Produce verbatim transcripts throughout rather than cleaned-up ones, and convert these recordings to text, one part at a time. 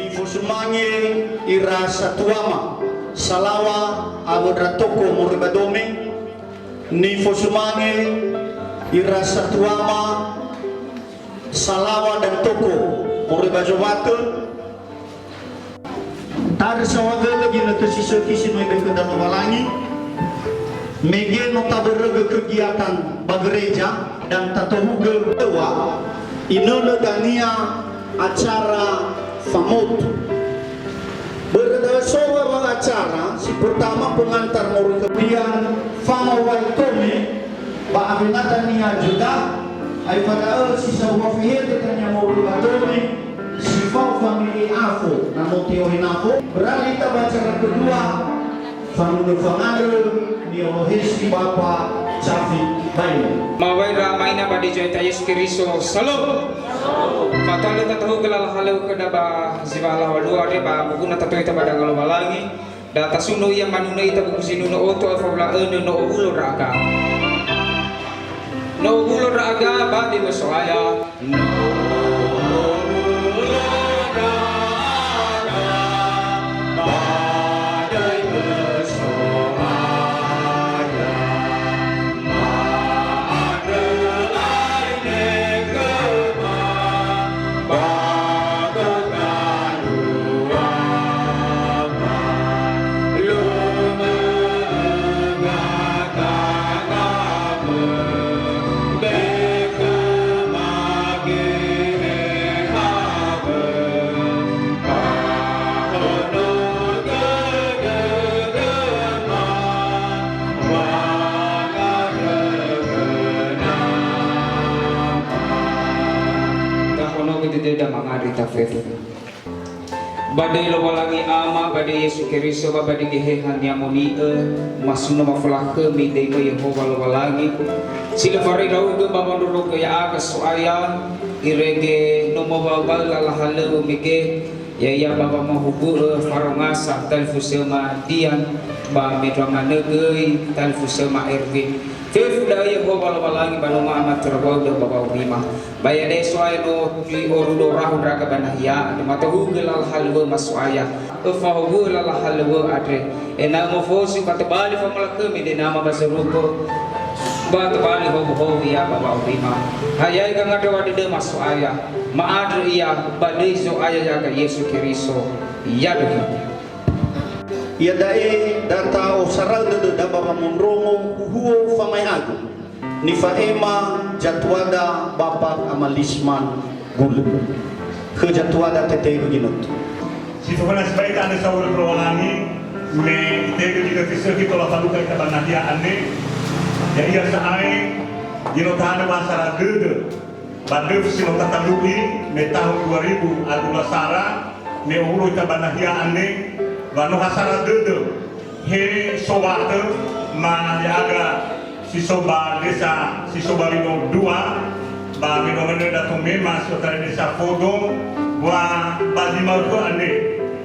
Nifosumange ira satuama, salawa awö ndra toko moroi ba dome. Nifosumange ira satuama, salawa dan toko moroi ba zowatö. Tarö saohagölö ginötö si sökhi si no ibekö da Lowalangi. Mege no tabörögö kegiatan ba gereja dan tatohugö döwa, inönö dania acara famotu. Börö da'ö so wawa acara, si pertama pengantar moroi kemudian famawai kome, ba awena dania Yuda, aefa da'ö si sawuwa fehede dania moroi ba dome, si fao fame'e afo, na no te'ohe nafo, berarti ita ba acara kedua, fanunö fangandrö, ni'olohesi Bapa Cafi Baino. Mawai ndra ama ina ba döi Zo'aya Yesu Keriso, Salom! Fatalö tatahugö lala halöŵö khöda ba zi wa'alaŵa luo andre ba muguna tatoi ita ba danga Lowalangi, da tasuno ia manunö ita buku zinunö oto aefa hula'ö nö no owulo ndra'aga. No owulo ndra'aga ba döi So'aya. Tahonogö dödöda mangandrö ita fefu. Ba döi Lowalangi Ama, ba döi Yesu Keriso, ba ba döi Geheha Ni'amoni'ö, masuno mafolakhömi döi-Mö Yehowa Lowalangi, si lö farairaugö ba wondrorogö ya'aga So'aya, irege no mowaŵaŵaö lala halöŵö mege, ya'ia ba wamahugu'ö farongasa talifusöma Dian, ba mendrua manö göi talifusöma Erwin. Fefu da'ö Yehowa Lowalangi ba no ma'amatörö wa'aurima. Ba iada'e So'aya no tui orudo rahu ndra'aga ba nahia andre, matohugö lala halöŵöma So'aya. Öfahowu'ö lala halöŵö andre, ena'ö mofosi ba tobali famolakhömi döi Nama ba zorugo, ba tobali howuhowu ia ba wa'aurima. Hayae gangandröŵa dödöma So'aya, ma'andrö ia ba döi Zo'aya ya'aga Yesu Keriso. Ya'aga. Iada'e da ta'osara'ö dödöda ba wamondrongo huhuo famae'agu. Nifa'ema zatuada Bapak Ama Lisman Gulö. Khö zatuada tetegu ginötö. Si föföna sibai ta'andrö saohagölö Lowalangi, me itehegö ginötö sökhi tola falukha ita ba nahia andre, ya'ia sa'ae, zi no tanö ba hasara dödö, ba döfi si no tatalu'i, me tahun dua ribu a dua belas sara, me owulo ita ba nahia andre, wa no hasara dödö, he sowatö, ma ya'aga si so ba desa, si so ba Wino dua, ba me no manö da tomema si otara desa Fodo, wa ba zi ma'ökhö andre,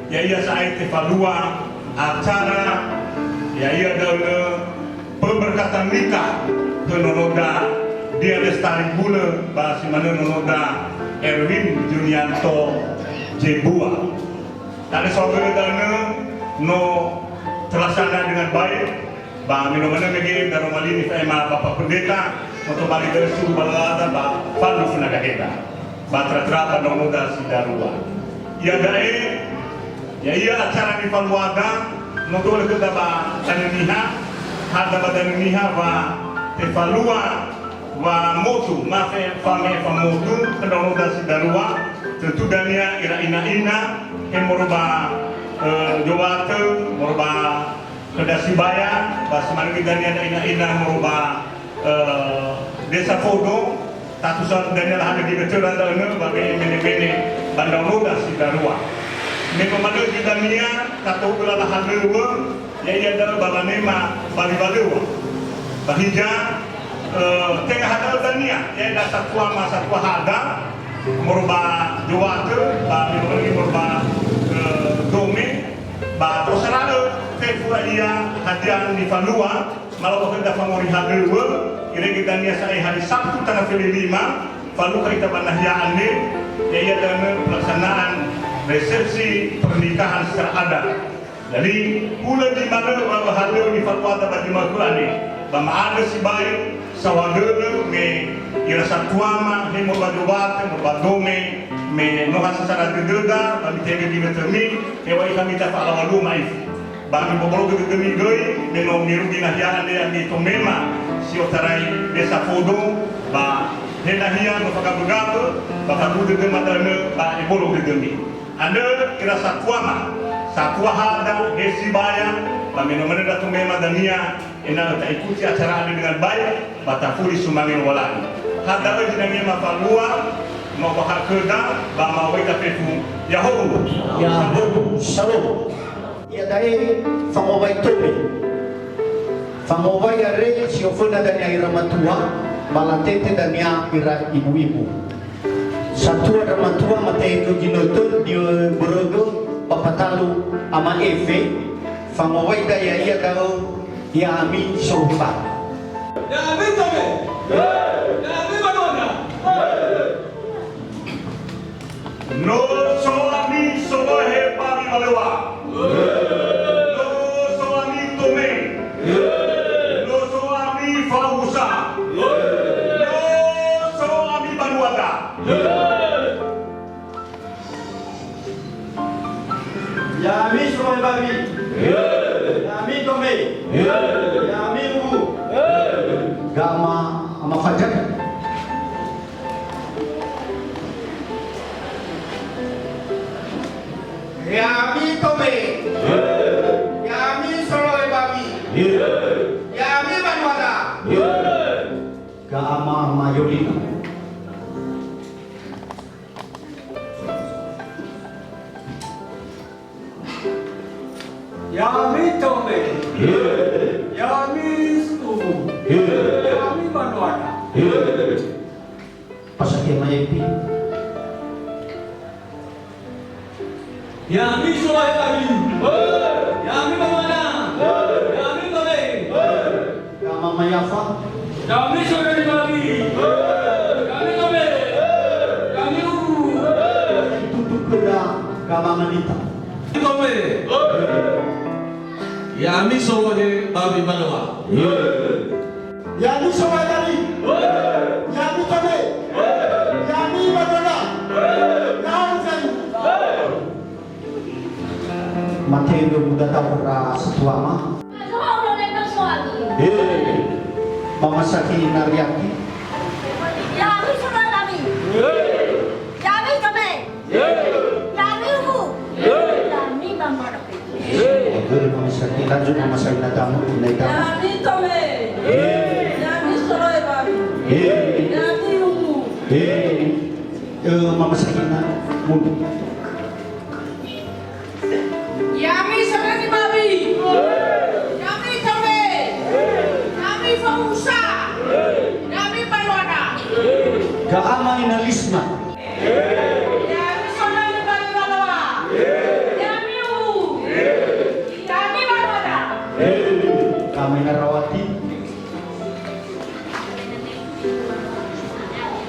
ya'ia sa'ae tefalua acara, ya'ia da'ö pemberkatan nikah khö nonoda Dia Lestari Gulö ba si manö nonoda Erwin Junianto Jebua. Tanö saohagölö da'ö no terlaksana dengan baik, ba me no manö mege daroma li nifa'ema Bapak Pendeta, no tobali da'ö sulu ba lalada ba fandu föna gaheda. Ba tera-tera ba nonoda si darua. Iada'e, ya'ia acara nifaluada, no tohölö khöda ba Danö Niha, hadia ba Danö Niha wa tefalua wa motu, ma fe-, fame'e famotu, khö nonoda si darua, tötu dania ira ina-ina, he moroi ba, eh, Yowatö, moroi ba Khöda Sibaya, ba si manö göi dania ina-ina moroi ba, eh, Desa Fodo, tatu sa dania lahaga ginötöra da'ö ba we'e mene-mene ba ndraonoda si darua. Me no manö göi dania, tatohugö lala halöŵö, ya'ia da'ö ba wanema bali walöŵa. Ba hiza, eh, tenga ha da'ö dania, ya'ia da satua ma satua hada, moroi ba Yowatö, ba me no manö göi moroi ba, eh, Dome, Ba tosara'ö fefu ya'ia hadia nifalua, malaŵa khöda fangoriha döwö, irege dania sa'ae hari Sabtu tanggal lima, falukha ita ba nahia andre, ya'ia da'ö pelaksanaan Resepsi pernikahan secara adat. Jadi, hulö zi manö ba halöŵö nifaluada ba zi manö khönia. Ba ma'andrö sibai, saohagölö me ira satuama, he moroi ba zi watö, moroi ba dome, me no ha sasara dödöda, ba mitehegö ginötömi, hewa'ae khömi tafa'alaŵa luo ma'ifu. Ba mibobologö dödömi göi, me no mirugi nahia andre ami tomema si otarai desa Fodo, ba he nahia no fagabögabö, ba fagu dödöma da'ö ba ebolo dödömi. Andrö ira satuama, satua hada, he sibaya, ba me no manö ndra tomema dania, ena'ö ta'ikuti acara andre dengan baik, ba tafuli sumange Lowalangi. Hada'ö zinangema falua, ma'ombakha'ö khöda, ba ma'owai fefu, Ya'ahowu. Ya'ahowu. Shalom. Iada'e fangowai tome. Fangowai andre si oföna dania ira matua, ba latete dania ira ibu-ibu. Satua ndra matua matehegö ginötö, di'ö börögö, ba fatalu ama efe, fangowaida ya'ia da'ö, ya'ami solohe babi. Ya'ami tome. Ya'ami banua ndra. No so ami solohe babi ba lewat. No so ami tome. No so ami fausa. No so ami banua ndra. Ya'ami solohe babi. Ya'ami tome. Ya'ami uwu. Gama ama Fajar. Ya'ami tome. Ya'ami solohe babi. Ya'ami banua ndra. Gama ama Yolina. Ya'ami tome. Ya'ami uwu. Ya'ami banua ndra. Pasakhe mayepi. Ya'ami solohe babi. Ya'ami banua ndra. Ya'ami tome. Gama ama Yafa. Ya'ami solohe babi. Ya'ami tome. Ya'ami uwu. Tutu khöda gama ama Nita. Tome. Ya'ami solohe babi ba lewat. Ya'ami solohe babi. Ya'ami tome. Ya'ami banua ndra. Ya'ami fefu. Matehegö muda tau ira satuama. He, mama Sakina Riaki. Ya'ami solohe babi. Ya'ami tome. Ya'ami uwu. Ya'ami banua ndra. Oke, mama Sakina, lanjut mama Sakina tamu, naik tamu. Ya'ami tome. Ya'ami solohe babi. Ya'ami uwu. Eh, mama Sakina, mundur. Ya'ami solohe babi. Ya'ami tome. Ya'ami fausa. Ya'ami banua ndra. Gama ama Ina Lisma. Ya'ami solohe babi ba lewat. Ya'ami uwu. Ya'ami banua ndra. Gama ama Ina Rawati.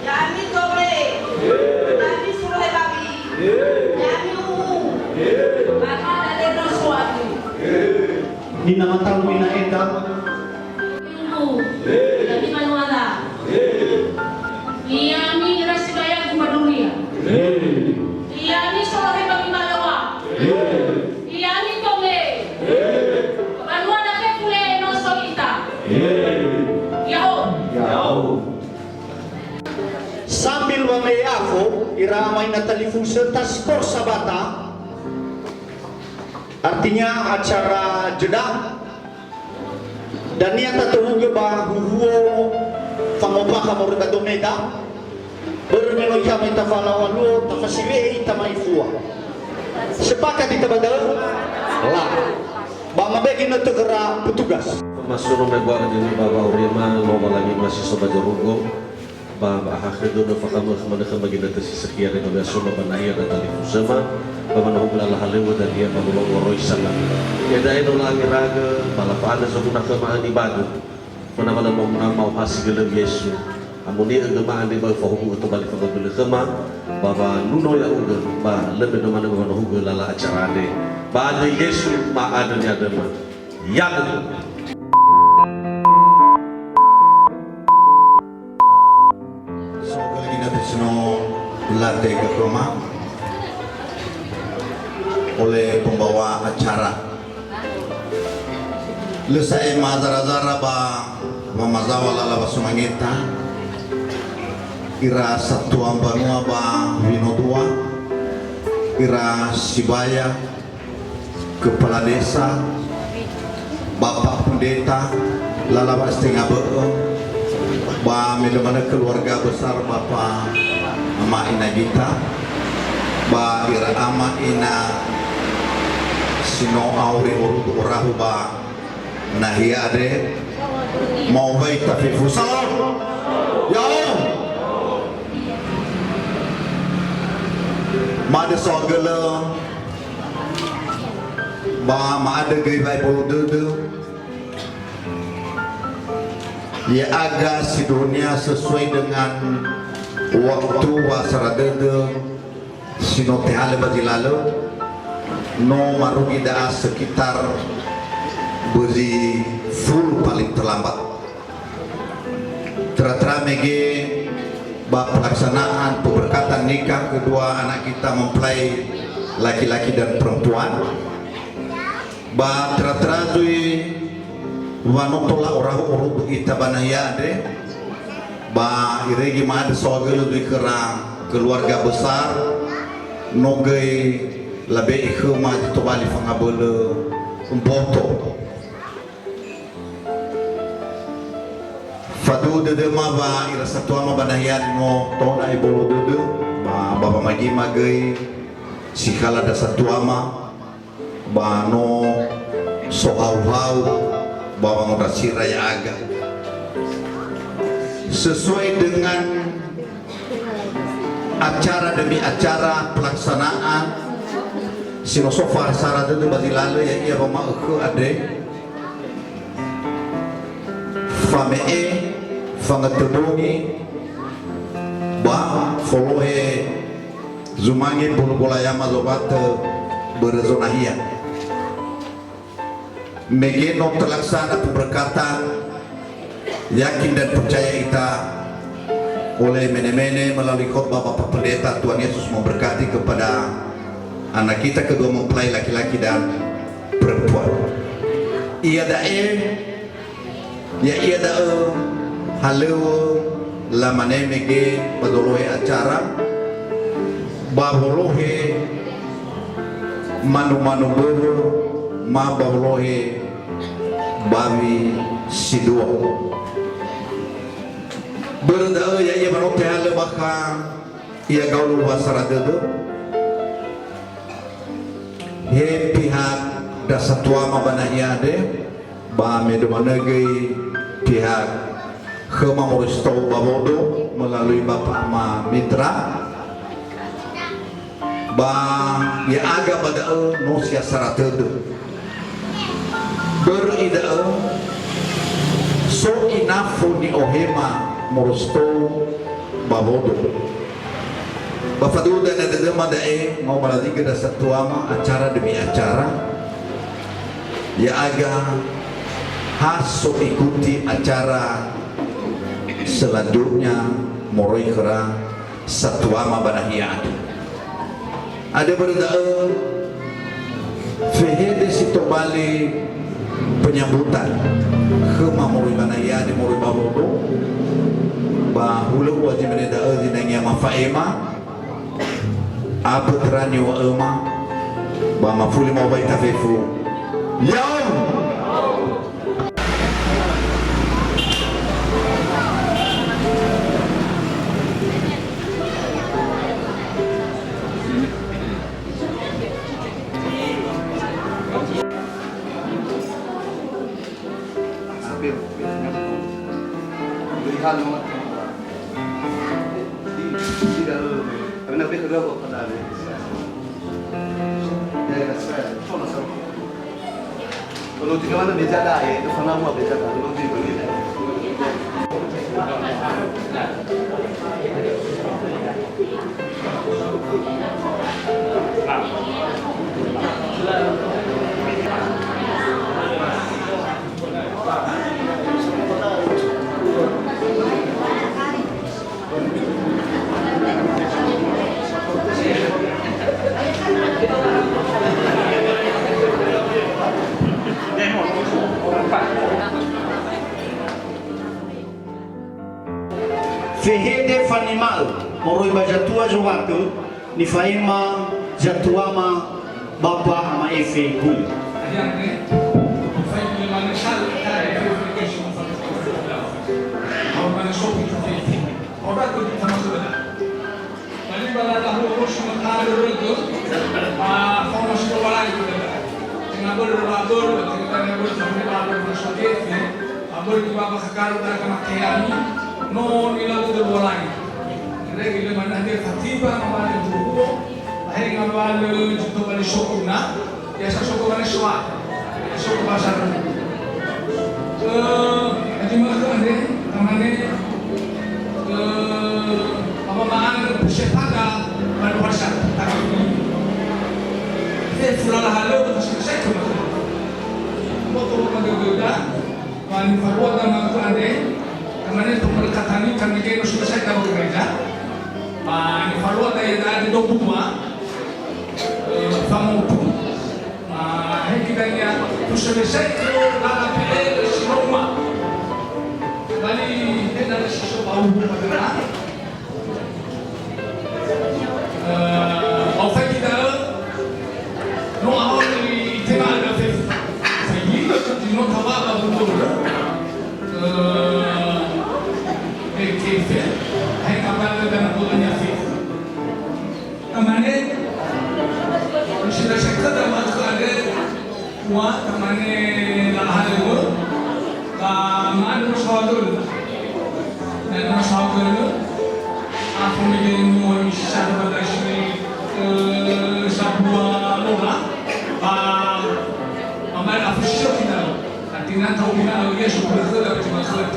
Ya'ami tome. Ya'ami solohe babi. Ya'ami uwu. Ba lewat ndra. Nina Matalu, Nina Enda. Ya'ami banua ndra. Ya'ami ira sibayagu ba duria. Ya'ami solohe babi ba lewat. Ya'ami tome. Banua ndra fefu, no so ita. Ya'ahowu. Ya'ahowu. Sambil wame'e afo, ira ama ina talifusö, taskor Sabata, artinya acara jeda, dania tatohugö ba huhuo fangombakha moroi ba domeda, börö me no ikha me tafa'alaŵa luo, tafasiwe'e ita ma'ifua. Sepakat ita ba da'ö? La. Ba mabe'e ginötö khöra petugas. Masuno me buara diri ba wa'aurima, Lowalangi ma si so ba zorugo. Ba, ba ha khödo no fakamö manö khöma ginötö si sekia re ba weasoma ba nahia da talifusöma, ba manohugö lala halöŵö dania ba wolo moroi sanga. Eda'e no la'angeragö, ba lafa'anö zoguna khöma ani badu. Fana wala mo-, na ma'ohasi gölö Yesu. Amoni'ö göma andre ba öfahuhu'ö tobali fangabölö khöma, ba wanuno ya'ugö, ba lö me dömanö ba wanohugö lala acara andre. Ba andrö Yesu, ma'andrö ni'andröma. Ya'ugö. So, gölögina te si no latega khöma ole pembawa acara. Lö sa'ae mazara-zara ba wamazaŵa lala wasumangeta, ira satua mbanua ba winodua, ira sibaya, kepala desa, Bapak Pendeta, lala wa'astenga bö'ö, ba me dömanö keluarga besar Bapak Ama Ina Gita, ba ira ama ina si no auri orudu orahu ba nahia andre, ma'owai tafefu. Salam. Ya'o. Ma'andrö saohagölö, ba ma'andrö göi wa'ebolo dödö. Ya'aga sindruhunia sesuai dengan waktu wa'asara dödö si no tehalö ba zi lalö, no marugi da'a sekitar bözi fulu paling terlambat. Tera-tera mege ba pelaksanaan pemberkatan nikah kedua anak kita mempelai laki-laki dan perempuan. Ba tera-tera zui wa no tola orahu orudu ita ba nahia andre, ba irege ma'andrö saohagölö zui khöra keluarga besar, no göi labe'e khöma zi tobali fangabölö mboto. Faduhu dödöma wa ira satuama ba nahia no tola ebolo dödö, ba, ba wamagima göi sikhala ndra satuama, ba no sohau-hau ba wangondrasira ya'aga. Sesuai dengan acara demi acara pelaksanaan si no so fahasara dödö ba zi lalö, ya'ia wama'ökhö andre, fame'e, fangatödöni, ba folohe zumange mbulu golayama zobatö börö zonahia. Mege no terlaksana pemberkatan, yakin dan percaya ita, oleh mene-mene melalui khotbah Bapak Pendeta, Tuhan Yesus memberkati kepada anak kita kedua mempelai laki-laki dan perempuan. Iada'e, ya'ia da'ö halöŵö lamane mege ba zolohe acara, ba wolohe manu-manu böwö, ma ba wolohe bawi si dua. Börö da'ö ya'ia ba no tehalö bakha ia gaulu wasara dödö. He pihak ndra satuama ba nahia andre, ba me dömanö göi pihak khöma moroi si tou ba Wodo melalui Bapak Ama Mitra. Ba ya'aga ba da'ö no siasara tödö. Börö ida'ö, so inafo ni'ohema moroi si tou ba Wodo. Ba faduhu dania dödöma da'e, ngawua marazigö ndra satuama acara demi acara. Ya'aga ha so ikuti acara selanjutnya moroi khöra satuama ba nahia andre. Andrö börö da'ö, fehede si tobali penyambutan khöma moroi ba nahia andre moroi ba Wodo, ba hulö ua zi mene da'ö zinangea mafa'ema, abö khöra niŵa'öma, ba mafuli ma'owai tafefu. Ya'o! Fehede fanema'ö moroi ba zatua zowatö, nifa'ema zatuama Bapa Ama Efe Gulu. Ba li ba lala huo si mata'ö rögö, ba faoma si Lowalangi khöda. Tenga börö wa börö, tenga börö wa börö, ba börö wa so gefe, ba börö wa ba kakaru da kamateami, no nilau dödö Lowalangi. Irege lö manö hadia fatiba ngawalö huo, ba he ngawalö zi tobali sokuna, Biasa soko Banesoa, soko Basar. Eh, haji ma'ökhö andre, tamane, eh, apa ma'an pusepaka pada WhatsApp, tak ini. Saya fulala halo, betul saya ke. Moto magagada, Ba nifalua da ma'ökhö andre, tamane pemberkatan kami geno selesai dalam gereja. Ba nifalua da ia da di Dobua, eh, Famotu. Ba he kita ia tu selesai ke lala P L Sinoma. Ba ni he da si so bau pada Eh, ba ofai kita, no aho ni tema ada fe-, fe-, no tawa ba bubur. Eh, eh, ke fe-, hai kapal dan apa nya fe-. Amane, sudah saya kata waktu ada Ua, tamane lala halöŵö, ba ma'andrö saohagölö. Ma'andrö saohagölö, afo mege nuo isi sarwa dasi, eh, sabua lola, ba, ba ma'andrö afo si so kita. Artinya, tau mina au Yesu berkhöda, berkhöda.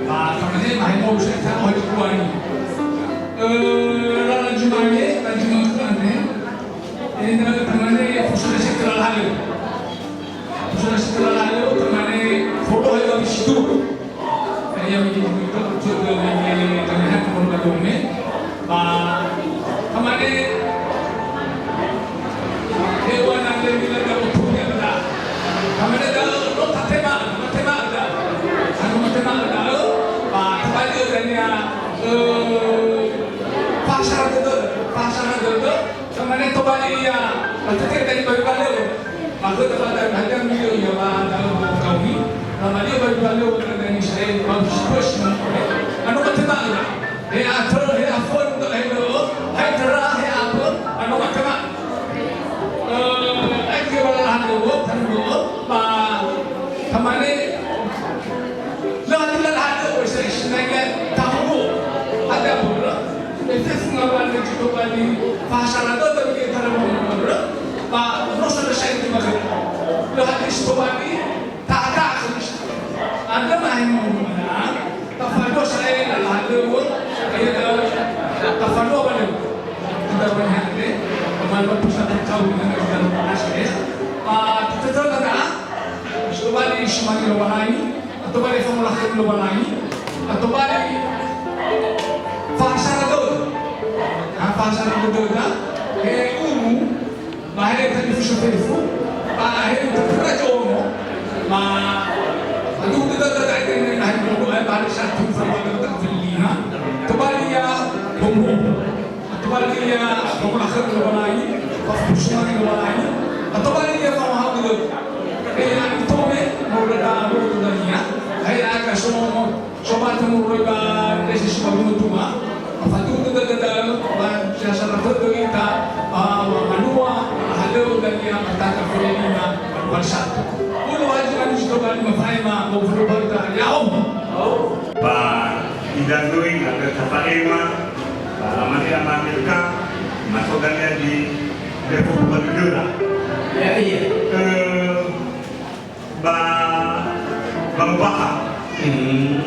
Ba, tamane mahemolu saya tak mau dikuani. Eh, lala Jumane, lala Jumane, eh, tamane fosu saya kira halöŵö. Usulan setelah lalu, tamane fodo hai ba bisi tu. Kaya midi midi tu, tu tu midi kami hak pun ba dome. Ba, tamane, hewan yang dia bilang kamu punya benda. Tamane dah, lo tak tema, tak tema dah. Anu tak tema dah, ba, tamane dah ni, eh, pasar tu, pasar tu. Tamane tobali ia, ba tete tadi bayu baleo. Maka tobali hadia milio ia ba dalam kaumi. Nama dia bayu baleo dengan Israel, bagus terus. Anu kata bala. He atö, he afon, he lo, he tera, he apa, anu kata bala. Eh, ai dia bala anu, anu, ba, tamane, Lö hati lala hadö, wese sinai ya tahubo. Ada börö, ete funga bani jito bani, pasara dödö ge tara börö, ba no selesai di maghrib. Lö hati si tobani, tak ada kemis. Ada main mau mana, tafadua saya lala hadö, ya, tafadua bani. Kita bani hadö, malu pusat tahu dengan kita lupa nasi, ya. Ah, kita tahu tak? Tobali si mane Lowalangi, atau tobali famolakhömi Lowalangi, atau tobali fahasara dödö. Ha, fahasara dödöda, he ulu, ba he tadi fefu-fefu, ba he uta pura jono, ba aduh dödö dödö, ba he satu, ba he satu, tobali ya, bomo. Tobali ia, tobali Lowalangi, ba fusu mane Lowalangi. Tobali ia famahaogö. Eh, ani tome, moroi ba moroi ba dania. Hai aga sono, sobat moroi ba desi suba gunung tuma. Fatu dödö dödö, ba jasa ratu ita, ba manua, halöŵö dania, ba taka fele lima, ba satu. Ulu haji manusia tobali mafaema, mau fulu bauta, ya om. Ba idandoi, ada tafaema, Ba lamane ama Amerika, maso dania di Revo Badudura. Ya, iya. Eh, ba, ba Mubaha. Hmm.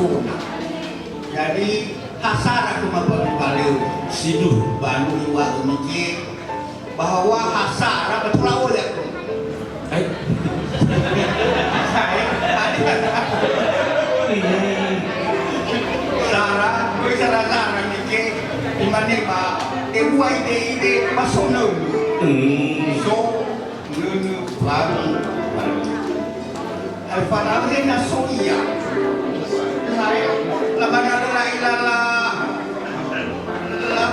Sona. Jadi, ha sara khöma ba nuhalö. Sidu. Ba nuhalö mege, bahwa ha sara betul awal ya. Ai. Saya, tadi kan. Sara, kui sara-sara mege, imane ba, e buai de ide, ba sonö. Hmm. So, Nunu baru. Al-Faraun na so ia. Saya, la bana la ila la. La,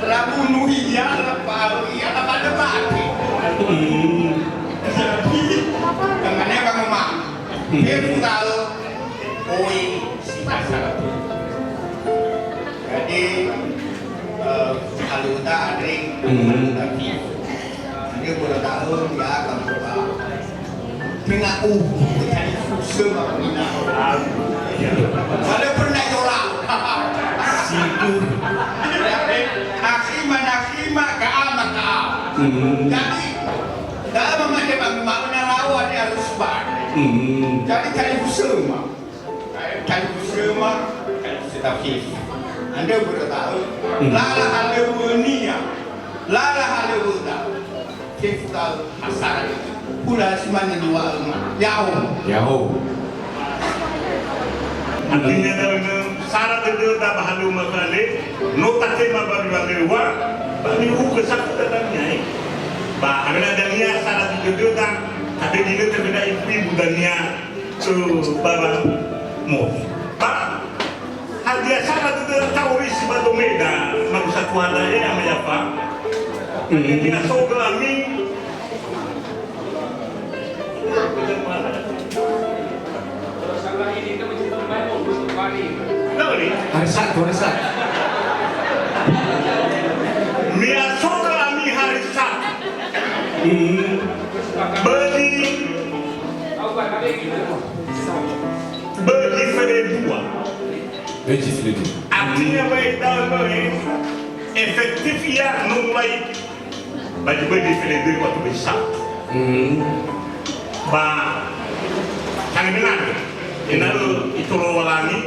la bunuh ia, la paru ia, la bana mati. Hmm. Jadi, dengan apa ngomong? Hmm. Dia tahu, oi, si dasar. Jadi, eh, Hmm. Tapi, ini berada ya kan. Pernah uh, tadi susah banget. Kalau pernah yola. Situ. Akhima, akhima, kaama, kaama. Hmm. Jadi, dalam macam ma'una lawa dia harus bar. Hmm. Jadi, tadi susah. Talifusöma, talifusö tafif. Andrö börö da'ö, hmm, lala halöŵönia, lala halöŵöda, fefu da'ö hasara. Hulö si mane niŵa'öma, ya'o. Ya'o. Artinya, da'ö sara dödöda ba halöŵöma khöda, no tatema ba niŵalöŵa, ba ni'u'ugö safuda dania, eh. Ba awena dania sara dödöda, tapi dina terkena ibu-ibu dania, Su baba mo. Ba, hadia sara dödöda ta'orisi ba domeda, manusa Tuhan da'e, ama Yafa. Mhm. Ni'asogö ami. Hari Sabtu, hari Sabtu. Ni'asogö ami hari Sabtu. Mhm. Böli. Böli fele dua. Böli fele dua. Artinya, baik tahun baru ini, efektif ia mulai bagi böli fele dua waktu besar. Hmm. Ba, tangan dengan. Ena'ö itolo Lowalangi,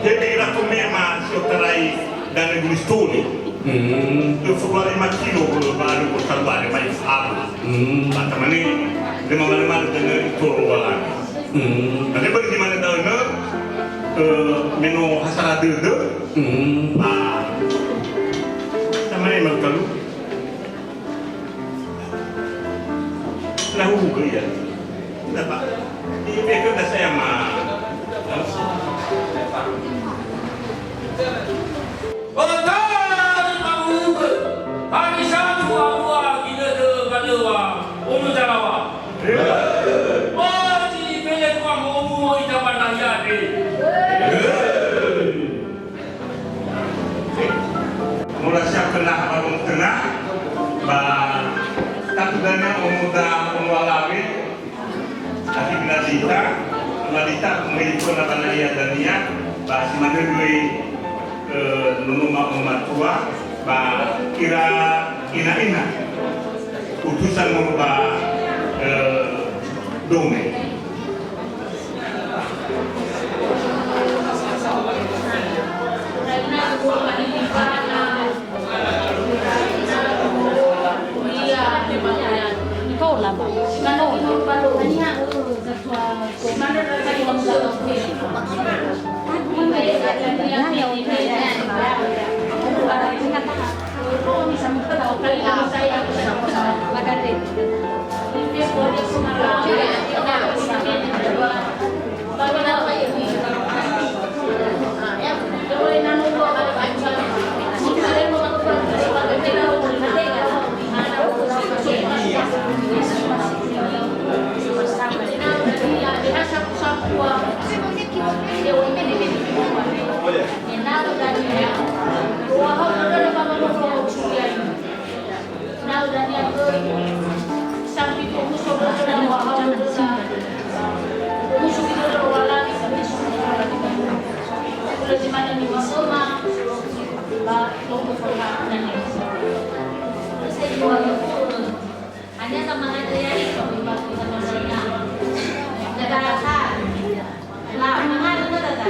he ira to mema si otarai danö Gulistoli. Hmm. Dua puluh lima kilo ba lö kota luare mai abu. Hmm. Ba tamane, lima malu-malu danö itolo Lowalangi. Hmm. Na lebih di mana da'ö, eh, me no hasara dödö. Hmm. Ba, tamane malu kalu. Lahu gö ia. Tidak, Pak. Ini betul dah saya mah. Otarai ma'ugö, hari Sabtu awua ginötö galöŵa, onu zalaŵa. Bözi fele dua momuo ita ba nahia andre. Mura siap kena balon tengah, ba tatu dania omoda omo alawe, tapi Nadita, Nadita mengikut apa naya dania, ba si mana dua, eh, nono ma-, matua, ba ira ina-ina, utusan mono ba, eh, dome. Hanya sama ada ya itu, Pak, sama saya. Jaga rasa. Lah, mana ada kata?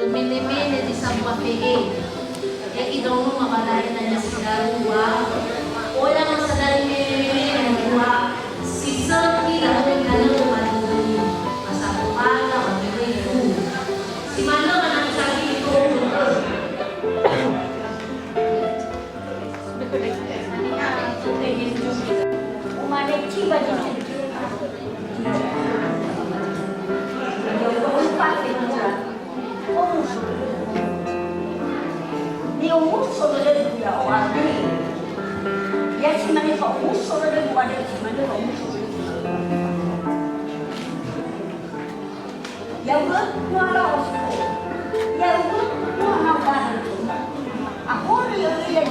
Mene-mene di sambua fe'e. Ya'ia daonoma ba da'e nanya si darua. Oya masadari mene-mene dua. Si sökhi da'ö tanö ba dödömi. Ba sato bala ba dödömi. Si manö ba nami sabi itu. Umane ciba di Omuso. Ni omuso dödögu ya'o andre. Ya si mane fa'omuso dödögu andre, si mane fa'omuso dödögu. Ya'ugö, nuala osuko. Ya'ugö, nuala bana. Ahori ya'ugö ya.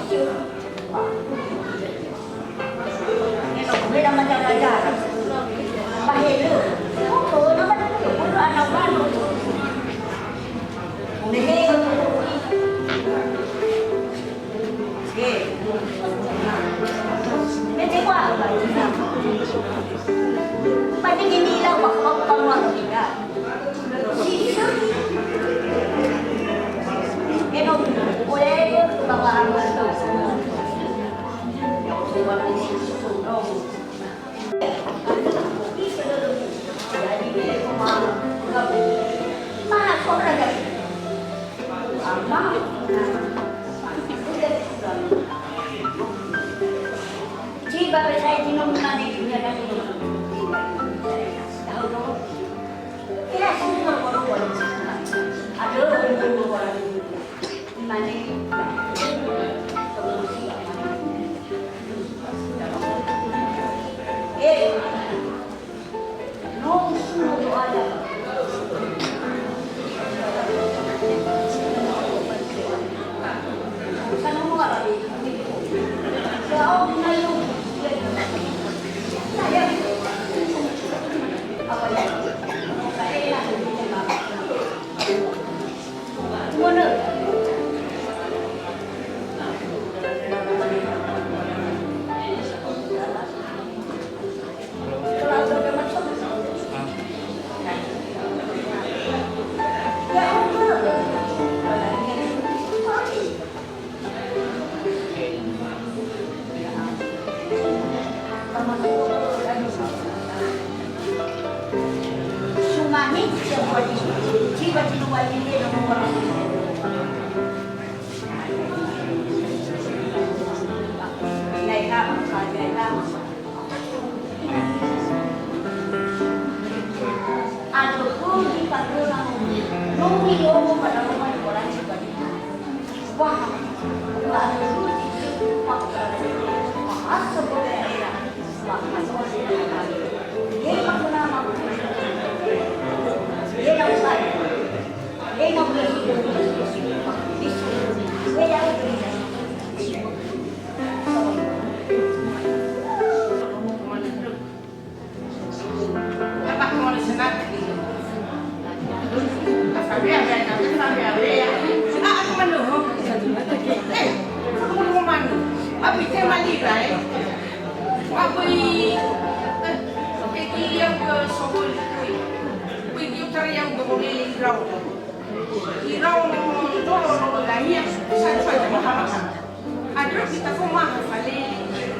Andrö kita fo maha fale,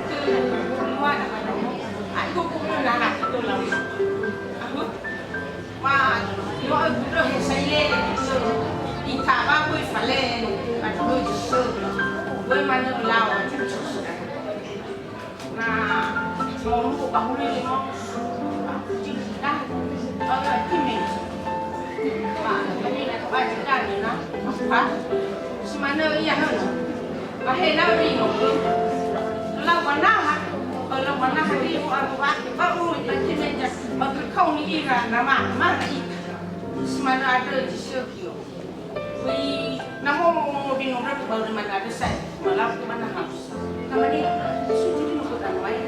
tö, lua na fale. Ai go ko na na to lau. Aho. Ma, yo a gudro he saile, tö. Ita ba boi fale, andrö jisö. Boi manö lau, andrö jisö. Na, mo lu ba hulu ni mo. Ba, ba, ba, ba, ba, ba, ba, ba, ba, ba, ba, ba, si manö ia hönö. Ba he lau ri no. Lau ba naha, ba lau ba naha ri ho aru wa, ba ulu ba ti meja, ba gö kauni ira na ma, ma na ita. Si manö andrö zi sö kio. Ui, na mo mo mo binu ratu ba ri manö andrö sai, ma lau ba naha. Na mane, su jadi no ko dan mai.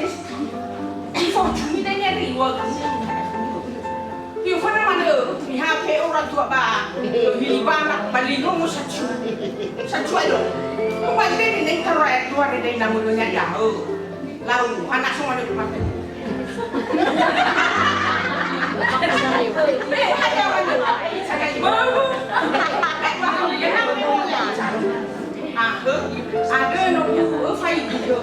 Yesu. Ifo cumi dania de iwa. Yo fana manö, miha pe ora tua ba, hili bana, ba lino mo sacu. Sacu ayo. Mo ba ide ni neng taro ayo tua re dai namu donya ya. Lau, hana so manö ku mate. Eh, hanya manö. Sagai. Mau. Ahö, ada no bu, eh, fai gitu.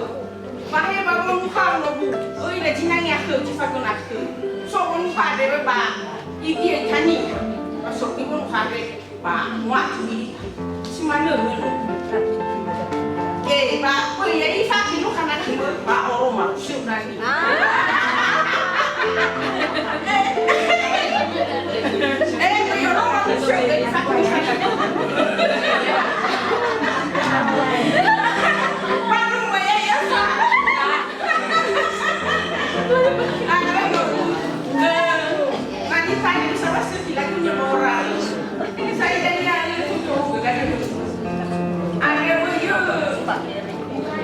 Ba he ba wonu ha no bu, oi na jinangi akhö, ci fagun akhö. So wonu ha de ba, igi e tani. Ba so ki wonu ha de ba, mua tuni. Si manö, manö. Eh, ba, oi ya ifa ki no kana ki ba, oro ma, siu nani.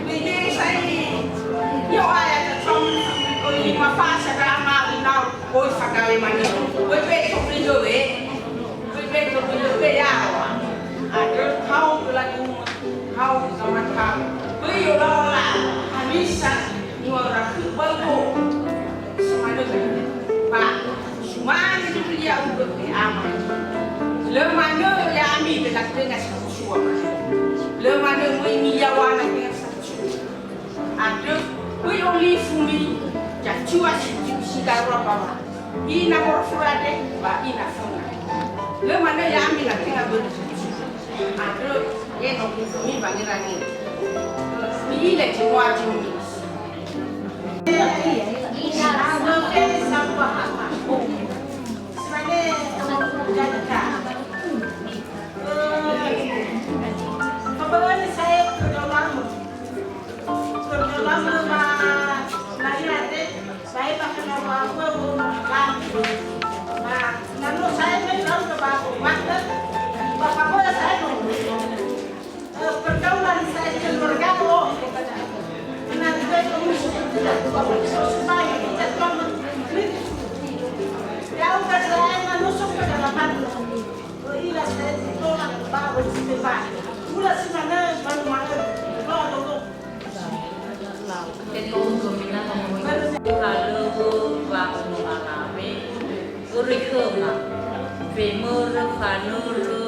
Bede sai, io aya ta tong, oi lima fasa da ma inau, oi fagale mani, oi beto beliau eh, oi beto beliau eh yawa. Ada kau belagu, kau sama kau, oi yola ola, hamisa, niwa raku bago, semana ba, sumani dulu ya udah ke aman. Lö manö ya'ami, lö latönga si Lö manö möi niyawana tenga sacu. Andrö, möi olifu mi, zacua si, si darua bawa. Ina morofura de, ba ina funa. Lö manö ya'ami na tenga börö sacu. Andrö, yeno mi bangirangi. Mi'ile zimua zimua. Ina, andrö, sambua hama. Simane, jadi ka. Fabö'öni sa'ae khö daolamö. Khö daolamö ba nahia te, sa'ae ba khö daolamö, ba, na no sa'ae me daolamö ba, ba, ba fabö'ö sa'ae no. Eh, pergaulan sa'ae keluarga, oh. Na, ya, udah saya manusia ke dalam hati. Halöŵö wa'ono alawe, öroi khöma, wemörö, fanörö,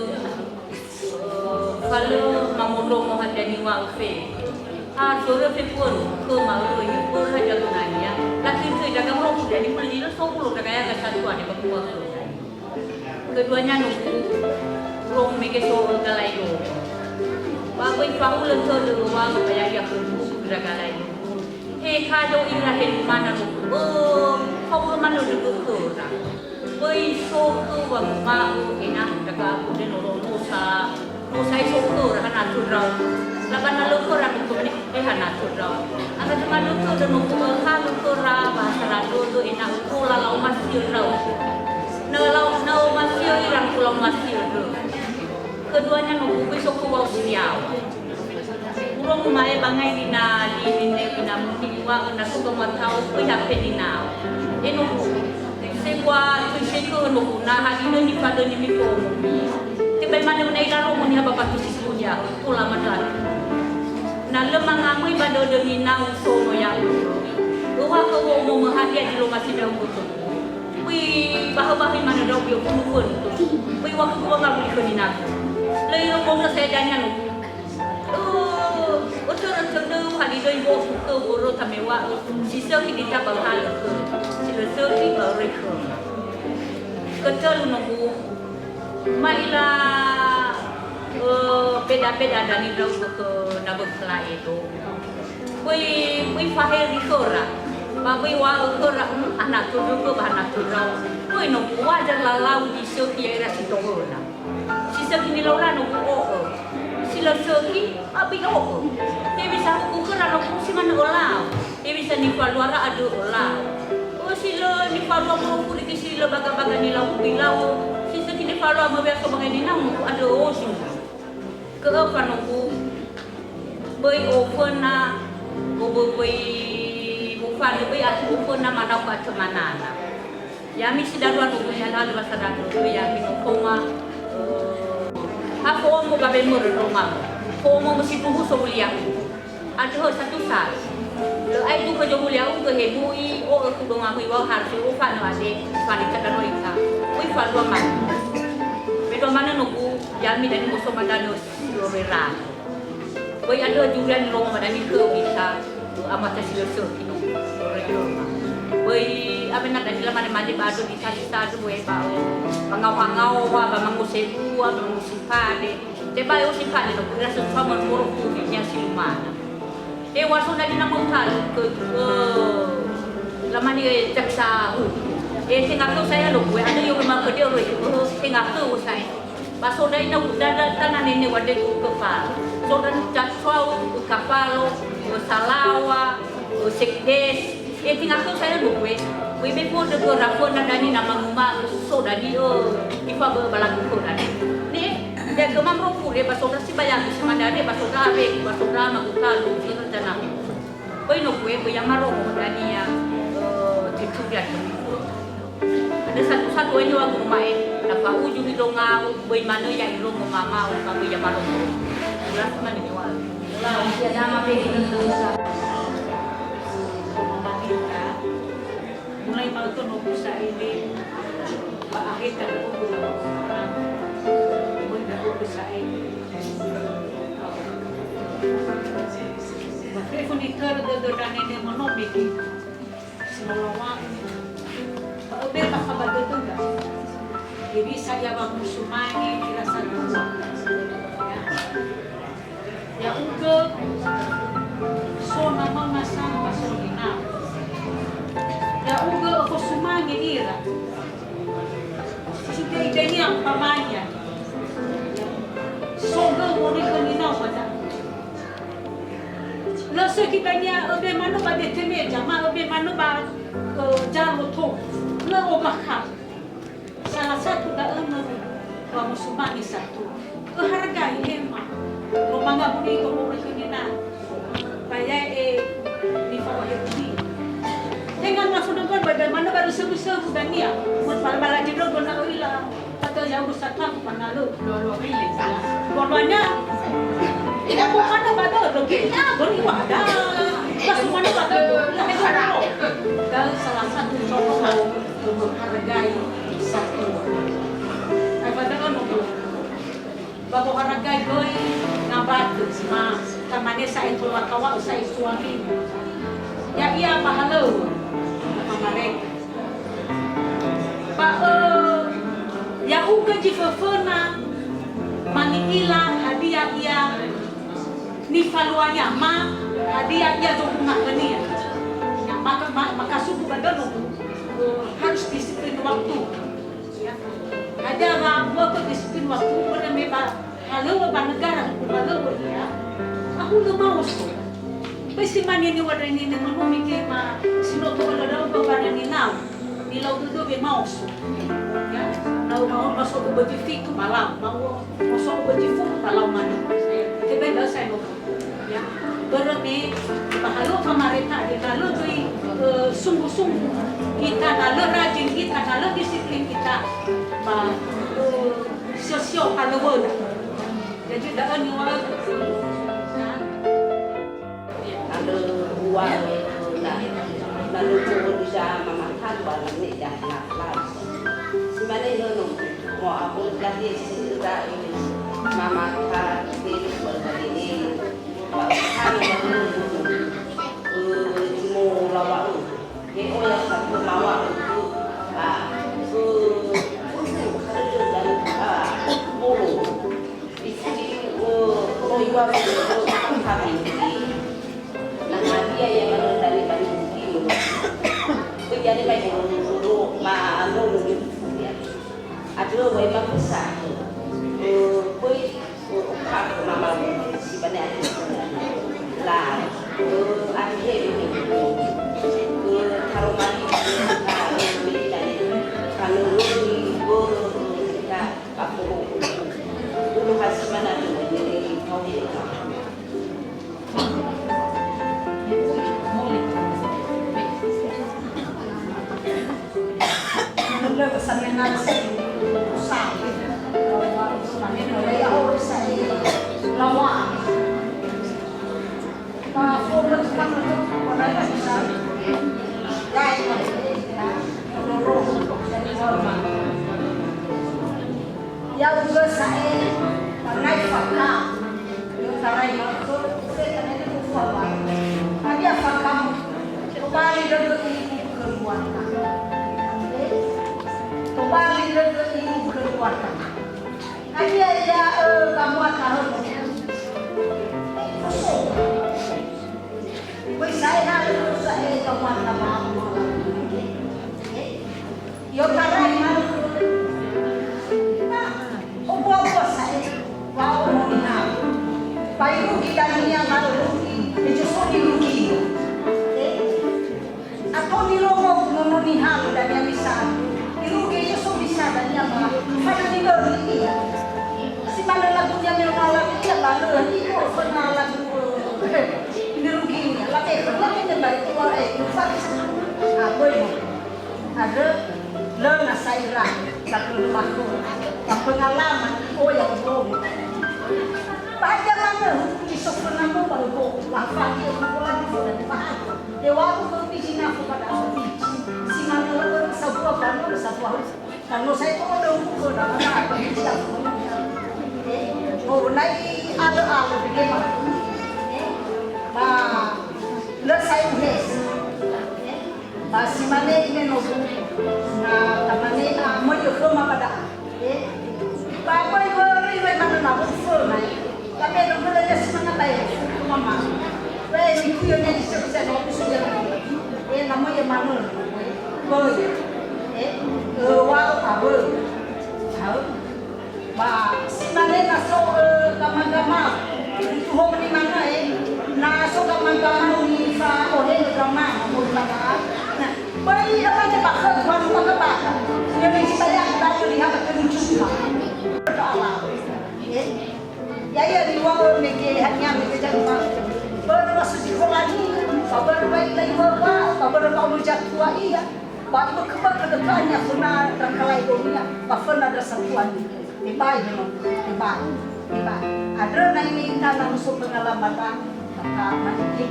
falö mamondrongo hadia niŵa'ö fefu. Ha, sörö fefu anu, khöma öroi, börö hadia gunania, latöntöi daga morofu dania, mulai ni lö sohulo daga yaga satu ade ba kuwa khöma. Keduanya nogu, urong mege so galai do. Ba böi fahulö tödö wa ba ya'ia khögu ira galai do. He kayo ira he lumana nogu. Ö, fahulö manö dögö khöra. Böi so khö wa muma'ö ena'ö daga aku de noro nosa. Mo sa'ae so khöra hana tödrau. Laba na lö khöra nogu mane, eh, hana tödrau. Ana cuma lö khöra nogu, eh, ha lö khöra bahasa Radudu ena'ö tola la'omasi'ö ndrau. Na la'o-, na omasi'ö ira nogu la'omasi'ö ndrö. Keduanya nogu böi so khö wa'o si yaŵa. Urong ma'e bangai nina li nine ina muni iŵa'ö na so khö matau böi hape ninau. E nogu. Sebua tui sekö nogu na hadinö nifadöni mifo'omomi. Tebai manö na irarongo niha ba batu si kuya, tola manö. Na lö mangamöi ba dödö ninau sono ya'u. Öŵa'ö wo'omomö hadia zi lö masi ndra'ugö tögu. Pui bahö-bahö manö ndra'ugö funu fönö. Pui wakö gua ngawuli khö ninau. Lö irömbongö sa'ae dania nogu. Ö, ötörö tödöu halidöi wofu khöu böröta me wa'ö, si sökhi ita ba halö khöu, si lö sökhi ba öroi khöu. Götölu nogu, ma'ila, ö, beda-beda dania ndra'ugö khö nawökhöla Edo. Böi, böi faheri khöra, ba böi wa'ö khöra, mm, hana tödögö ba hana tödrau. Böi nogu, wajar lalau zi sökhi ya'ira si tohöna. Si sökhi nilaula nogu o'ö. Si lö sökhi, abi o'ö. Hewisa huku khöra nogu si manö ölau. Hewisa nifaluara andrö ölau. Ö, si lö nifalua morofu dögi si lö baga-baga nilau, ilau. Si sökhi nifalua möwea so bangai ninau nogu andrö ozu. Gö'ö fanogu, böi oföna, o böi, böi oföna, böi atu oföna manau ba tömanana. Ya'ami si darua nogu nihalöhalö ba sadadö, ya'ami no foma, ha fo'omo ba wemörö no mama. Fo'omo mösi tuhu sowuliahu. Andrö satu sal. Lö aetu khö zomuliaugö he bui, o'ö khö dongamöi wao harus ufanö ade, fani tadanö ita. Böi falua mani. Bedua manö nogu, ya'ami dania mosoma danö si lorera. Böi andrö durian romo madani khö ita, amata si lö sökhi no. Böi awena dania lamane-mane ba andrö ita, ita andrö böi ba, o, mangao-hangao wa, ba mangosebua, ba mangosipade. Tebai osipade no, ira sesua moro-moro kuri nia si lumana. E, wa so na dina mau talu ke, eh, lamani, eh, jaksa hu. E, tenga khöu sa'ae lo, we, ada yo ma pede ro, eh, tenga khöu sa'ae. Ba so dai na da, da, tana nene wade ku ke pa. So dan jaksa hu, ke kapalo, ke salawa, ke sekdes. E, tenga khöu sa'ae lo, we. We be po de ke rafo na dani na manuma, so dani, eh, ifa be balagu khöu dani. Ne, Ya, ke mamro pure ba sondra si bayangu si mandare ba sondra awe, ba sondra magu kalu, si rencana. Böi no kue, böi ya marongo dania, eh, tuturia. Ada satu-satu aja aku rumah eh, dapat ujung itu ngau, böi mana ya irongo mama, oh, kamu ya marongo. Ulas mana ni wal. Ulas ya nama pe kita. Mulai mautö no busa ini, ba aheta ndra'ugö, moi ndra'ugö sa'ae. Ba fefu nitörö dödö ndra nene mono mege, si no lawa'ö. Ba öbe bakha ba dödöda. Hewisa ia wamusumange ira satua. Ya. Ya'ugö so nama masa ba so ninau. Ya'ugö öfosumange ira. Side-idenia umpamanya. Sogö moroi khö ninau ba da'ö. Lö sökhi dania öbe manö ba dete meja, ma öbe manö ba, eh, zalo tou. Lö obakha. Salah satu da'ö no wamusumange satu. Öhargai, he ma. Lö mangabuni ito moroi khö ninau. Ba ya'e nifa'ohe buni. Tenga mafonogon ba, ba manö baru söbu-söbu dania. Mun bala-bala jidrogo na öila. Atau ya'ugö satagu panalö. Dua-duanya. Tidak bukan apa tu, oke. Ya, beri wadah. Langsung mana wadah? Da'ö salah satu contoh menghargai satu. Apa tu, ba woharagaigöi ngambakö, ma tamane sa'ae tola kawa'ö sa'ae suami. Ya'ia ba halöŵö, ba mareka. Ba, ö, ya'ugö zi föföna, mani'ila hadia ia nifaluania, ma hadia ia zohunahönia. Ya, maka, ma-, makasubu ba dödögu, ö, harus disiplin waktu. Ya. Hadia wa, wa ke disiplin waktu, börö me ba halöŵö ba negara hukum halöŵö ia, ahulö maoso. Böi si mane niŵa'ö ndra'e nene manö mege ma si no to'ölö ndra'ugö ba ninau, nilau dödö we maoso. Ya, nau maoso, maoso bözi fitu ba lau, mau, maoso bözi fulu ba lau manö. Tebai da'ö sa'ae no. Ya, börö me, ba halöŵö famareta, na lö göi, eh, sungguh-sungguh kita, na lö rajin kita, na lö disiplin kita, ba, eh, sio-sio halöŵöda. Jadi, da'ö niŵa'ögu. Andrö ua, na, na lö göi zi mamakan ba ne dah na lau. Si mane nöno, mo abon lahir si ira ini, mamakan, ini, ini. Ba u'aha ba dödögu, ö, zi molawa'ö. He oya sa tö mawa'ö, a, ö, dödö dan, a, bolo. Isi, ö, roiwa, ö, kami. Na hadia ya manö dari bani bukino. Böi jadi mai bolo, bolo, ma, bolo, ya. Andrö wa imane sa, ö, böi, ö, okha khö mama si ba ne akhir la, ö, akhir, ö, taroma li, la, ö, meli la ne, kanö lö ni, ö, ta, apo, ö, hasi mana tu, ö, kau ni, Ya'ugö sa'ae, wangai faka. I'otarai ma'ökhö, ufe tanene ufa wa. Hadia fakamu? Tobali dödö ibu keluarga. Tobali dödö ibu keluarga. Hadia ia, ö, kamu atahöno? Foso. Böi sa'ae na lö sa'ae kamu atahöno. I'otarai ma'ökhö. Nah, obuabua sa'ae, wa'omo niha. Ba irugi dania ma'örugi, hezo so nirugi. Eh? Ato nirongo nono niha dania misa. Irugi hezo so misa dania ma. Fana niböli ia. Si manö Lalu, ini kok pernah lagu, eh, ini ruginya. Labe, pernah ini balik keluar, eh, lupa. Ah, boy, boy. Ada, lö na saira, satu rumahku. Yang pengalaman, oh, yang bohong. Bahagia mana, di sopena mo, baru bohong. Wah, bahagia, bohong lagi, bohong lagi, bahagia. Dewa aku, kalau biji nafsu pada aku, biji. Si mana, sabuah, baru, sabuah. Kan no sai to'ö döu khöda, maka aku tidak. Eh, oh, nai alö-alö bege ma. Eh, ba, lö sai uhes. Eh, ba si mane ime nogu. Na tamane, ah, möi khöma ba da'a. Eh, ba möi wöri, möi mana na wöfö mai. Tapi ada bela dia semangat lain, mama. Weh, itu yang jadi sukses, aku sudah. Eh, namanya mana? Boy. Eh, eh, wow, apa? Tahu? Ba, si mane na so, eh, gama-gama. Itu ho mani mana, eh? Na so gama-gama ni fa ohe gama, mo mana? Nah, beri apa ni bakal, baru bakal bakal. Yang ni saya, kita lihat, kita lucu lah. Berdoa lah. Eh? Ya'ia niŵa'ö mege haniha mege ja'ima. Börö wa so zikolani, ba börö wa ila iŵa'ö, ba börö wa ono zatua ia. Ba ibökö-bökö dökania föna ndra kalaedonia, ba föna ndra satuania. Tebai, no, tebai, tebai. Andrö na ini ita na muso pengalamada, maka manike.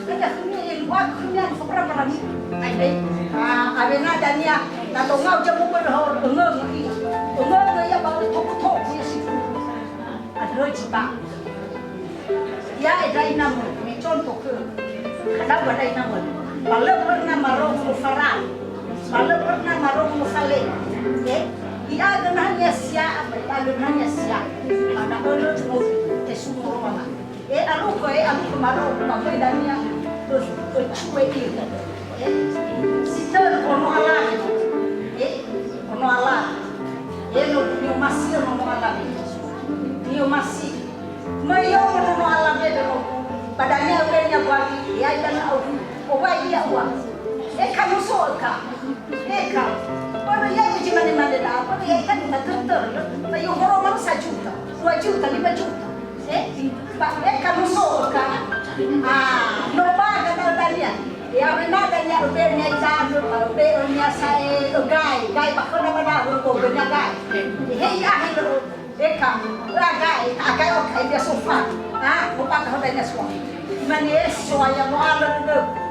Kada khönia, eh, luagu khönia, fokra marani. Ai, dai. Ah, awena dania, na tongau jamu pada hor, engö, engö, iya. Engö, engö, iya, ba toko-toko, iya, si. Andrö zi ba. Ya, eda ina mö, me contoh khö. Kada ba da ina mö. Ba lö pernah marongo fara. Ba lö pernah marongo fale. Eh, ia gönahania sia, apa ia gönahania sia. Ba da ölö mo, te sumoro mama. E aluku, e aluku maro, ba möi dania, e, e cue ia. E, si tölu ono alawe. E, ono alawe. E, no, ni'omasi ono alawe. Ni'omasi. Möi yo ono alawe do. Ba dania öbenia bali, ya ita na au. O wa ia ua. E ka muso ka. E ka. Pada ya uji mane-mane da, pada ya ita na tötör. Ba yo horo manu sajuta, dua juta, lima juta. Eh, ba, eh, kamuso ka. Ah, no ba ka ta dania. Ya, awena dania, öbe nia ita, öbe nia sae, eh, gai, gai ba khöna ba da, öbe nia gai. He, ya, he, eh, ka, la gai, ta gai, o gai, dia sofa. Ah, no ba ka dania soa. Mane soa ya no ala, eh.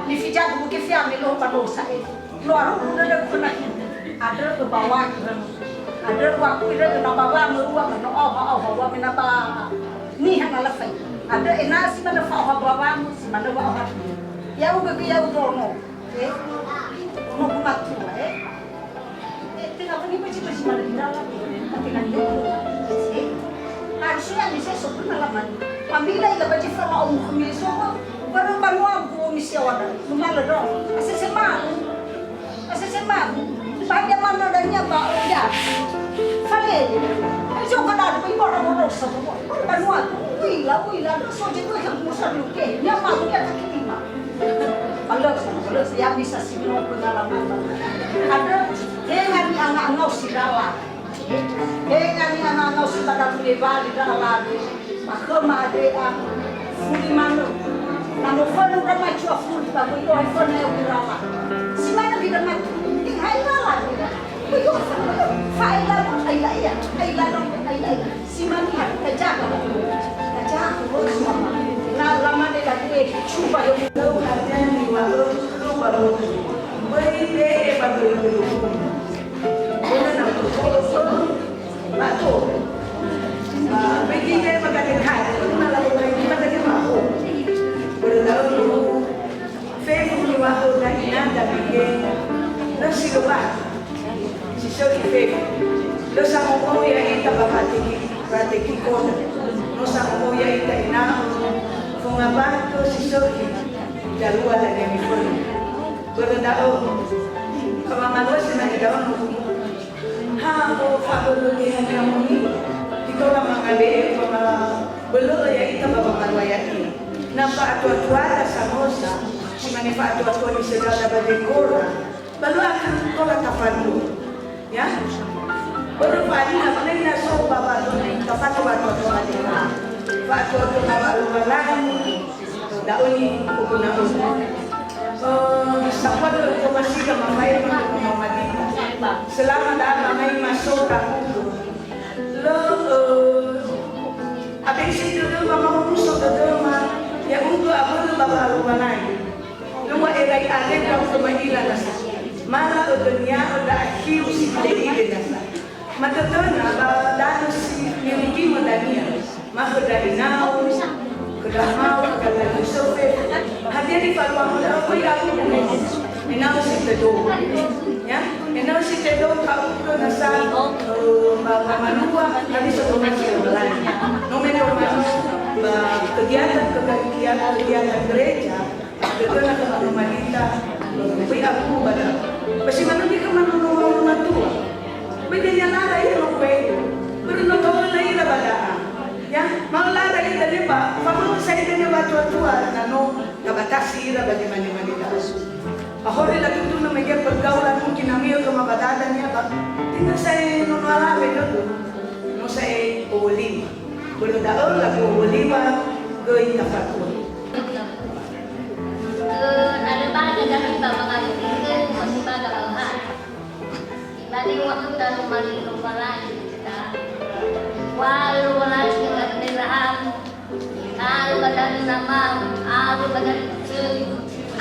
Ni fija buke fia me lo ba no sae. Loa ru'u dödögu khöna. Andrö öbawa khöna. Andrö wakui dödö na bawa mörua no aoha-aoha wa mena ba niha na lafai. Andrö ena'ö si manö fa'aoha bawamu, si manö wa'aoha. Ya'ugö gö ya'ugö ono. Eh? Ono gumatua, eh? Eh, tenga bözi-bözi manö di dalam. Tenga yolo. Eh? Harusnya bisa sopuna laman. Pamila ila baji fala omu khömi sobo. Baru banua bu misi awada. Lumala do. Asese ma. Asese ma, ba dia mana dania ba, ya. Fale. Ayo, kan ada ibu orang bodoh sama. Kan banua, uila, uila, ada soje tu yang musa luke. Dia ma, dia kaki lima. Balas, balas, ya bisa sih, no pengalaman. Ada, dengan anak ngau si dalam. He ngani ana no si tada bule bali da alawe. Ba khöma adre a. Fuli manö. Na mofönu ndra ma cua fuli ba göi ohe föna ya wirala. Si manö gida matu. Ing hai rala gida. Göi ohe föna. Fa'ila no aila ia. Aila no aila ia. Si manö tajaga. Tajaga. Na lamane da due cuba yo. Lö hadia niŵa'ö khö ba lö. Böi be'e ba göi-göi. Börö na uto'ö, mato. Ah, begi ne magade kai, börö na lalu hai ni magade maho. Börö da'ö no fefu niŵa'ö na ina Dabide, lö si lö ba. Si sökhi fefu. Lö sango'ou ya'ita ba fateki, fateki koda. No sango'ou ya'ita ena'ö, fongabakö si sökhi. Zalua dania mifönu. Börö da'ö, ba wangalua si mane da'ö no. Ha, o, fa'abölö geheha ni'amoni, si tola mangale'e, ba ma-, bölö'ö ya'ita ba wangalua ya'ia. Na fa'atua-tuada samösa, si mane fa'atua-tua nisödada ba dekora, ba lö akan tola tafaduhu. Ya? Börö fa'alia, ba na so ba, ba, ba, ba, ba, ba, ba, ba, ba, ba, ba, ba, Lowalangi, da'ö ni'oguna'ö. Eh, sambua da'ö Tomasiga mafaema khö Mama Madita. Selama da'a ba mai maso ndra'ugö. Lö, eh, abese dödöma, maomuso dödöma, ya'ugö abölö ba Lowalangi. Lö wa'erai ale ndra'ugö ma'ila nasa. Mala ödönia öda akhiru si fa'idede nasa. Matötöna ba danö si nirugimö dania, ma khö ndra ena'ö, khö ndra mao, khö ndra danö Yosefe. Hadia nifaluamö da'ö, böi abu. Ena'ö si tödö. Ya, ena'ö si tödö ka'ugö nasa, eh, ba, ba malua, hadia so tomasi Lowalangi. No me no ma, ba kegiatan, kegiatan, kegiatan gereja, Dödöna khö Mama Madita, böi abu ba da'ö. Ba si manö göi khö manono matua. Böi dania lara ira no kuedu. Börö no to'ölö ira ba da'a. Ya, ma lara ira dania ba, famösö sa ira dania ba tua-tua, na no tabatasi ira ba zi mane-mane da'ö. Ba horö latutunö mege pergaulan mungkin namiö khöma ba dada nia ba, tenga sa'ae nono alawe dödö. No sa'ae owöliwa. Börö da'ö lagu owöliwa göi tafatua. Tö na lö ba dada ba mangawuli khö, masiba da'ö ha. Imane wa'ö tarumali Lowalangi ta. Wa Lowalangi Abraham, Ika'ö ba danö nama, awö ba danö töi,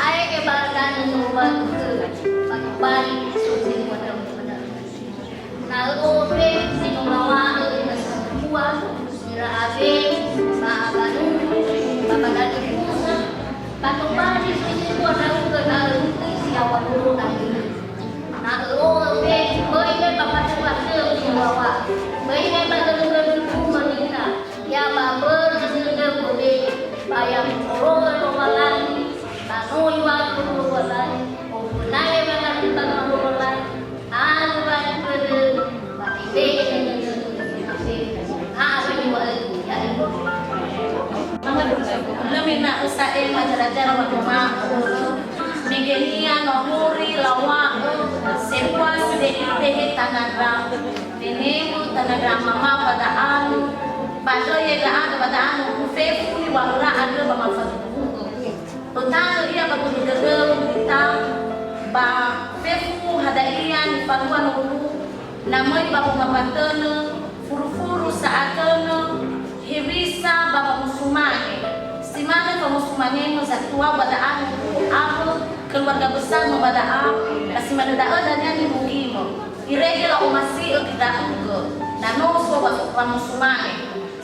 ae'e ba danö Lowalangi, ba tobali so zi fao ba danö. Na ö'ö fefu zi no lawa'ö ira sambua, ira awe, ba abanunu, ba ba danö busa, ba tobali so zi fao ndra'ugö na ö'ö si yaŵa dolo da'ö. Na ö'ö fefu, böi me ba fatu-fatu zi wawa, böi me ba gölö-gölö bumö nina. Ya ba börö dödö gode, ba ya molo'ö Lowalangi, ba no iŵa'ö Lowalangi, oföna ya ba ngadu ba Lowalangi, alu ba dödö, ba tebe'e dödö, ha ba iŵa'ö, ya iŵa'ö. Lö me na ösa'e majara-jara wa doma, mege nia no muri lawa'ö, sempua side'ide he tanandra. Nenemu tanandra mama ba da'anu, ba döi ya'aga ba da'anu, fefu niŵa'öra andrö ba mafaduhu'ö. Ötanö ia ba guru dödöu ita, ba fefu hadia nifalua nogu, na möi ba bunga batönö, furu-furu sa'atönö, hewisa ba wamosumange. Si manö famosumangemö zatua ba da'anu, awö keluarga besarmö ba da'a, ba si manö da'ö dania nirugimö. Irege la'omasi'ö ndra'ugö, na no so wa-, wamosumange.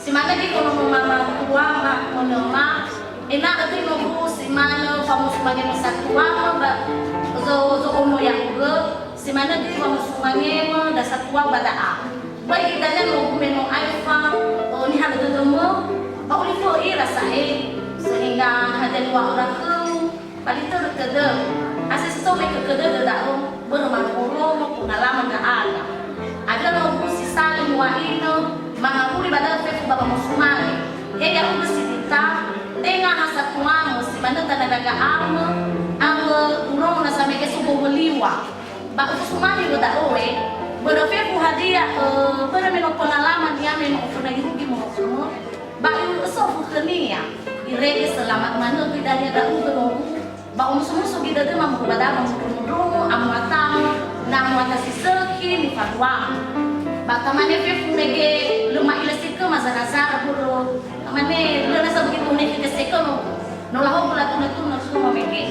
Si manö göi khö nono mama tuama, khö nöma, ena'ö töi nogu si manö famosumangemö satuamö ba zo-, zo'omo ya'ugö, si manö göi wamosumangemö ndra satua ba da'a. Böi idania nogu me no aefa, ö, nihalö dödömö, ba olifö'ö ira sa'ae, sehingga hadia niŵa'öra khöu, Ba litörö tödö, asesome kö-, ködödö da'ö, börö marongorongö pengalaman ndra'aga. Andrö nogu si salö niŵa'inö, mangawuli ba da'ö fefu ba wamosumange. He ya'ugö si ita, tenga ha satuamö, si manö tanö ndra'ugö, awö urongo na samege so bowö liŵa. Ba ufusumange wö da'ö, börö fefu hadia, ö, börö me no pengalaman ia me no oföna irugi molokhömö, ba ö'ösöfu khönia. Irege selamat manö göi dania ndra'ugö nogu, Ba omuso-muso göi dödöma moroi ba da'ö ba mundru-mundrumö, amuatamö, na muata si sökhi nifaduamö. Ba tamane fefu mege lö ma'ila si khöma zara-zara börö. Tamane lö nasa begitu mege sekhe no. No lahogu latunö-tunö khöma mege.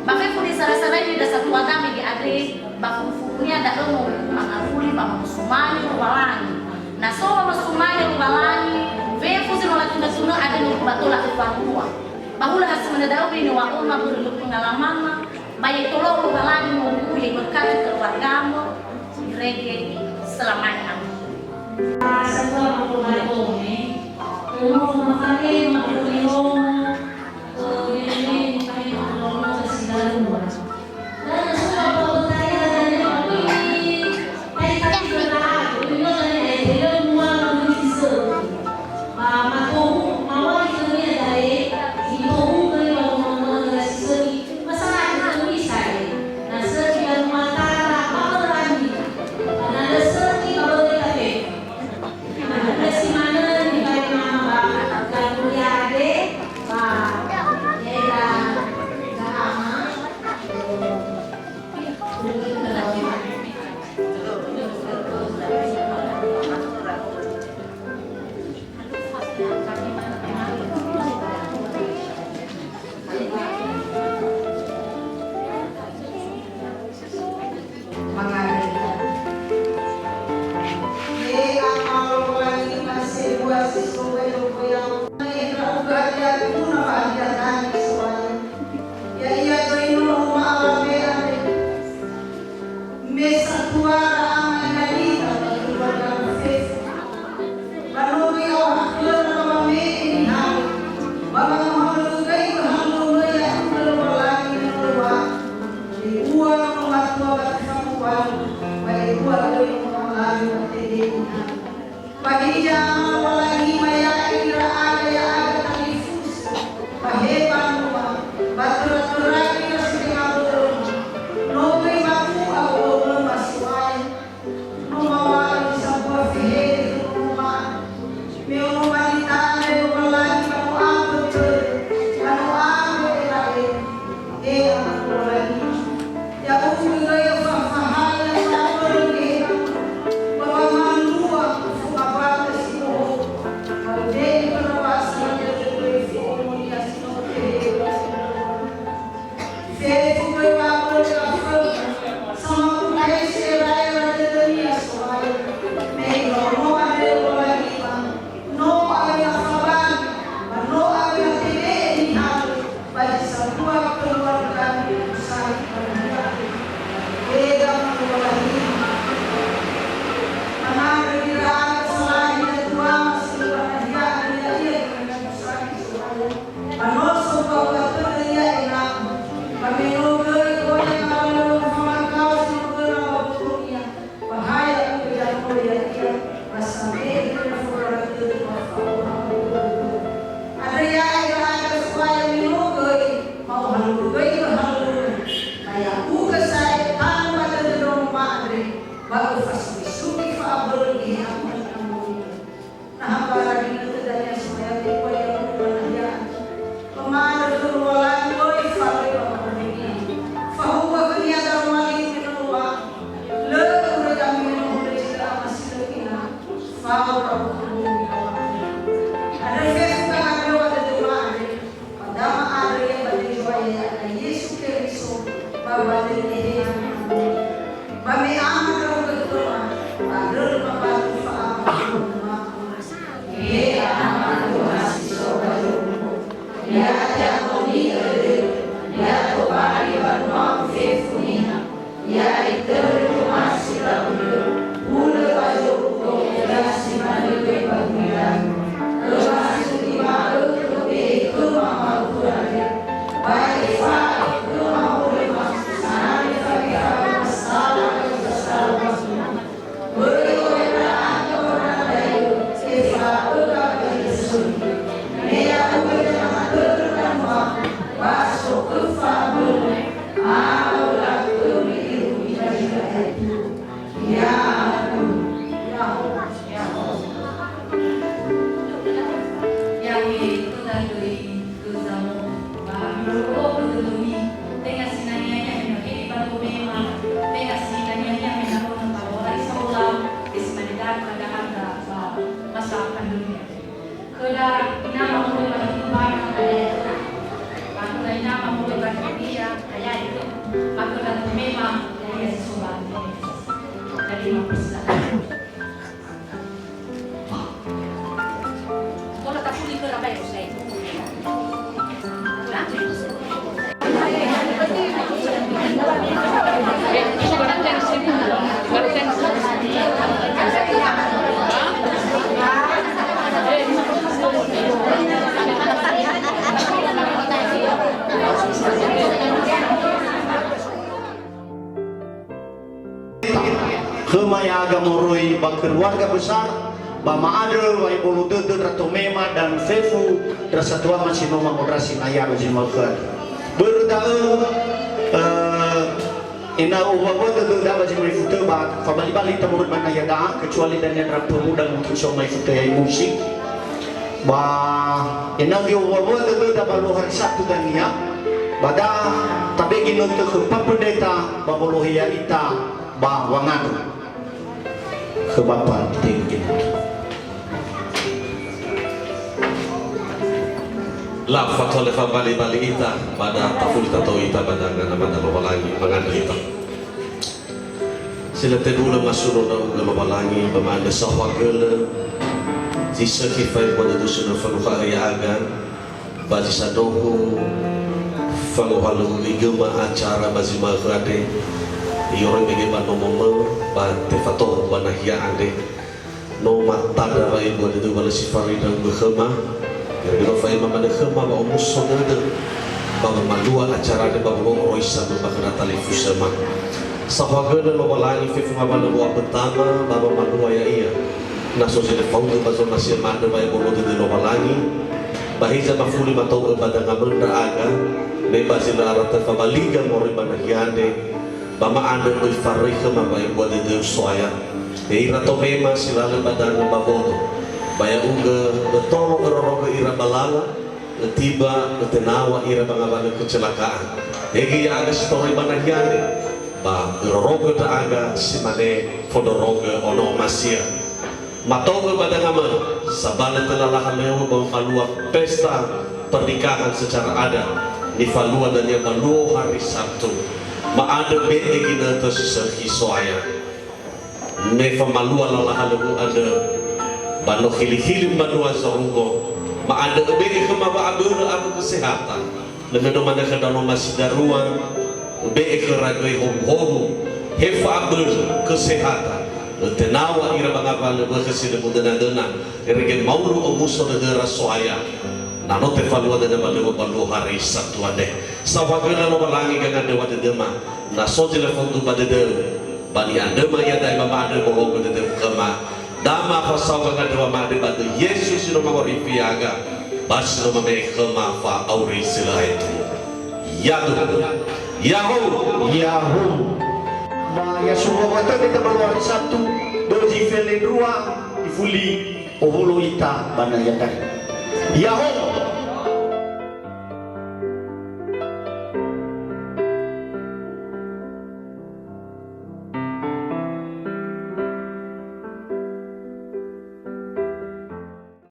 Ba fefu nizara-zarai nidasa tuada mege andre, ba furu-furunia da'ö no mangawuli ba wamosumange Lowalangi. Na so wamosumange Lowalangi, fefu zi no latunö-tunö andre no ba tola öfalua. Ba hulö ha si manö da'ö göi niŵa'öma börö lö pengalamana, ba ya'e tolo'ö Lowalangi nogu, ya'e berkati keluargamö, irege selamanya. Satua makulai one, tolong mafale makulai romo, eh, bene mafale makulai romo, sidarua. Ya'e khöda göi göza mo, ba mirorogö dödömi, tenga sinangea-nia me naheni ba tomema, tenga sinangea-nia me na no tarorai saola, e si mane da'a ba da'anda ba masa pandemi. Khöda inama moroi ba Hitu Bara, ba khöda inama moroi ba Hitu Ia, ba khöda tomema, ya'ia si so ba Jadi, mapesida. Khöma ya'aga moroi ba keluarga besar, ba ma'andrö wa'ebolo dödö ndra tomema dan fefu ndra satuama si no mangondrasi na yaro zi ma'ökhö andrö. Börö da'ö, eh, ena'ö owua-wua dödöda ba zi ma'ifu tö ba fabali-bali ita moroi ba nahia da'a, kecuali dania ndra pemuda mungkin so ma'ifu tö ya'ia musik. Ba ena'ö owua-wua dödöda ba luo hari Sabtu dania, ba da tabe ginötö khö Pak Pendeta ba wolohe ya'ita ba wangandrö. Khö Bapa tengi. La fatole fabali-bali ita, ba da tafuli tato ita ba danga Namada Lowalangi, mangandrö ita. Si lö tebulö masuno ndra'ugö Lowalangi, ba ma'andrö saohagölö zi sökhi fa'ebua dödö si no falukha'ö ya'aga, ba zi sandrohu fangohalö igöma acara ba zi ma'ökhö andre, i'oroi mege ba nomomö, ba tefatohu ba nahia andre. No matandra wa'ebua dödö wa lö si faröi ndra'ugö khöma, irege no fa'ema manö khöma wa'omuso dödö, ba wamalua acara andre ba wolo'ö oroisa mö ba khö ndra talifusöma. Saohagölö Lowalangi fefu ngawalö wo'abötama ba wamalua ya'ia. Na so zi lö faudu ba zonasi ma'andrö wa'ebolo dödö Lowalangi, ba hiza mafuli matou'ö ba dangamö ndra'aga, me ba zi lö ara tö fabaliga moroi ba nahia andre, ba ma'andrö böi faröi khöma wa'ebua dödöu So'aya. He ira tomema si lalö ba danö ba bodo, ba ya'ugö ötolo örorogö ira ba lala, ötiba, ötenaw̃a ira ba ngawalö kecelakaan. Hegö ya'aga si toröi ba nahia andre, ba örorogö ndra'aga si mane fondrorogö ono omasi'ö. Matou'ö ba dangamö, sabalö töna lahalöŵö ba mbalua pesta pernikahan secara adat, nifalua dania ba luo hari Sabtu. Ma'andrö be'e ginötö si sökhi So'aya. Me famalua lala halöŵö andrö, ba no hili-hili mbanua zorugo, ma'andrö öbe'e khöma wa'abölö awö kesehatan. Lö möi no manö khö ndra'o no masi darua, öbe'e khöra göi howuhowu, he fa'abölö, kesehatan. Ötenaw̃a ira ba ngawalö bökhö si lö mudöna-döna, irege maulu omuso dödöra So'aya. Na no tefalua dödö ba lö ba luo hari Sabtu andre. Saohagölö Lowalangi gangandröŵa dödöma, na so zi lö faudu ba dödöu, ba ni'andröma iada'e ba ma'andrö bologö dödöu khöma. Dama fasaoga gandröŵa ma'andrö ba döi Yesu si no mangorifi ya'aga, ba si no mame'e khöma fa'auri si lö aetu. Yadu. Yahou. Yahou. Ba ya sumua watö kita ba luo hari Sabtu, dozi felendrua, ifuli owulo ita ba nahia andre. Yahou.